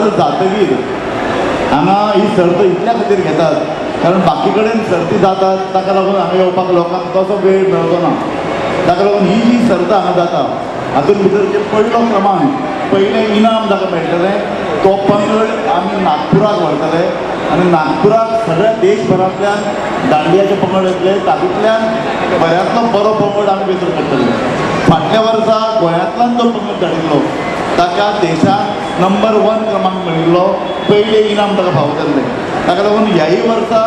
सर्त जातकीर हांगा ही सर्त इतल्या खातीर घेतात, कारण बाकी कडेन सर्ती जातात, ताका लागून हांगा येवपाक लोकांक तसो वेळ मेळचो ना. ताका लागून ही जी सर्त हांगा जाता, हातूंत भितर जे पयलो क्रमांक, पयलें इनाम जाका मेळटलें, तो पंगड आमी नागपुराक व्हरतले आनी नागपुराक सगळ्या देशभरांतल्यान दांडियाचे पंगड येतले. तातूंतल्यान बऱ्यांतलो बरो पंगड आमी वेंचून काडटले. फाटल्या वर्सा गोंयांतल्यान जो पंगड धाडिल्लो, ताका देशांत नंबर 1 क्रमांक मेळिल्लो, पयलें इनाम ताका फावो जाल्लें. ताका लागून ह्याय वर्सा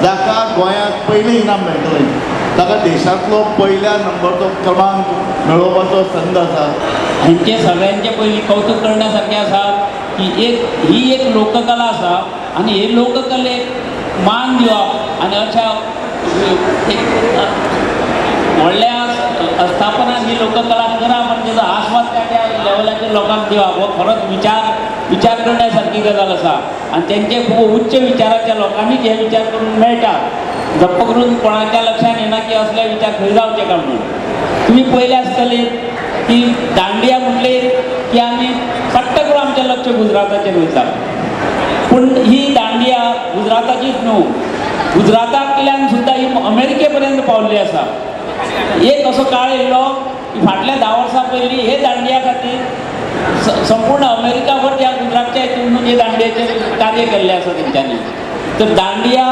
जाका गोंयांत पयलें इनाम मेळटलें, ताका देशांतलो पयल्या नंबरचो क्रमांक मेळोवपाचो संद आसा. हांचे सगळ्यांचे पयलीं कौतुक करण्यासारकें आसा की एक ही एक लोककला आसा आनी हे लोककलेक मान दिवप आनी अशा एक व्हडल्या आस्थापनान ही लोककला करा म्हणजे जो आस्वाद त्या त्या लेवलाचेर लोकांक दिवप हो खरोच विचार विचार करण्यासारकी गजाल आसा. आनी तेंचे खूब उच्च विचाराच्या लोकांनीच हे विचार करूंक मेळटा. जप्प करून कोणाच्या लक्षात येना की असले विचार खंय जावचे काय म्हणून. तुमी पयले आसतले की दांडिया म्हटले की आमी सट्ट करून आमचें लक्ष गुजराताचेर वयता, पूण ही दांडिया गुजराताचीच न्हू, गुजरातांतल्यान सुद्दां ही अमेरिके पर्यंत पावल्ली आसा. एक असो काळ येयलो की फाटल्या 10 वर्सां पयलीं हे दांडिया खातीर संपूर्ण अमेरिकाभर त्या गुजरातच्या हितून हे दांडियाचें कार्य केल्लें आसा तेंच्यांनी. तर दांडिया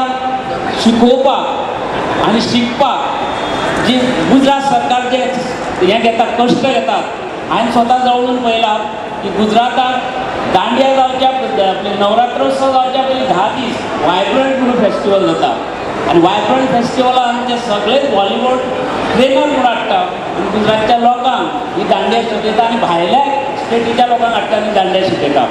शिकोवपाक आनी शिकपाक जी गुजरात सरकार जे हें घेता, कश्ट घेतात, हांवें स्वता जवळून पळयलां की गुजराताक दांडिया जावच्या, आपले नवरात्रोत्सव जावच्या पयलीं 10 दीस वायब्रंट म्हणून फेस्टिवल जाता आनी वायब्रंट फेस्टिवलान ते सगळेच बॉलिवूड ट्रेनर म्हणून हाडटा आनी गुजरातच्या लोकांक ही दांडिया शिकयता आनी भायल्या स्टेटीच्या लोकांक हाडटा आनी दांडिया शिकयता.